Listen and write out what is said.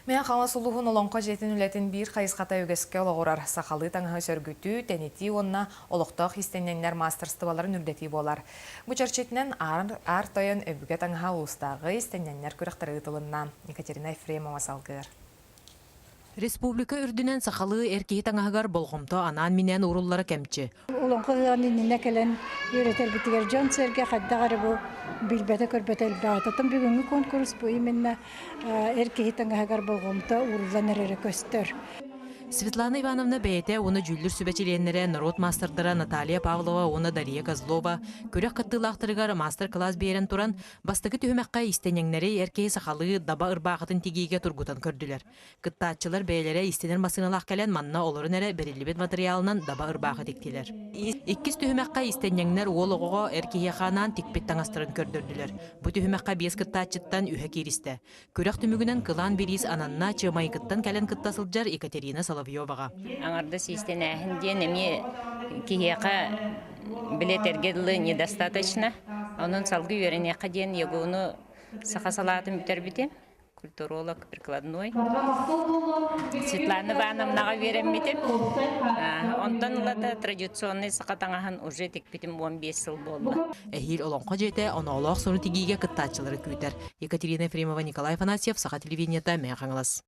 Мэҥэ Хаҥалас улууһун Олоҥхо дьиэтин үлэтин биир хайысхата үгэскэ олоҕурар сахалыы таҥаһы сөргүтүү, тэнитии уонна олохтоох иистэнньэҥнэр маастарыстыбаларын үрдэтии буолар. Бу чэрчитинэн Аар Тойон өбүгэ таҥаһа улуустааҕы иистэнньэҥнэр күрэхтэрэ ыытылынна. Екатерина Ефремова салгыыр. Республика үрдүнэн сахалыы эр киһи таҥаһыгар болҕомто анаан-минээн ууруллара кэмчи. Олоҥхо ыһыаҕын иннинэ кэлэн үөрэтэрбитигэр дьон-сэргэ хайдах эрэ бу билбэтэ-көрбөтө элбэҕэ. Оттон бүгүҥҥү куонкурус бу именно эр киһи таҥаһыгар болҕомто ууруллан эрэрэ көстөр. Светлана Ивановна бэйэтэ уонна дьүүллүүр сүбэ чилиэннэрэ, норуот маастардара Наталья Павлова уонна Дария Козлова күрэх кыттыылаахтарыгар маастар-кылаас биэрэн туран, бастакы түһүмэххэ иистэнньэҥнэри эр киһи сахалыы даба ырбаахытын тигиигэ тургутан көрдүлэр. Кыттааччылар бэйэлэрэ истинэр массыыналаах кэлэн манна олорон эрэ бэриллибит матырыйаалынан даба ырбаахы тиктилэр. Иккис түһүмэххэ истэнньэҥнэр уол оҕоҕо эр киһиэхэ анаан тикпит таҥастарын көрдөрдүлэр. Бу түһүмэххэ биэс кыттааччыттан үһэ кииристэ. Күрэх түмүгүнэн кылаан бириис ананна Чыамайыкыттан кэлэн кытта сылдьар Екатерина Соловьеваҕа. Аҥардас иистэнээһин диэн эмиэ киһиэхэ билэтэргэ дылы недостаточно. Онон салгыы үөрэниэххэ диэн ЯГУ-ну саха салаатын бүтэрбитим. культуролог прикладной Светлана Ивановнаҕа үөрэммитим. Онтон ылата традиционный саха таҥаһын уже тикпитим 15 сыл буолла. Эһиил Олоҥхо дьиэтэ оноолоох сону тигиигэ кыттааччылары күүтэр. Екатерина Ефремова, Николай Афанасьев, Саха телевидениета, Мэҥэ Хаҥалас.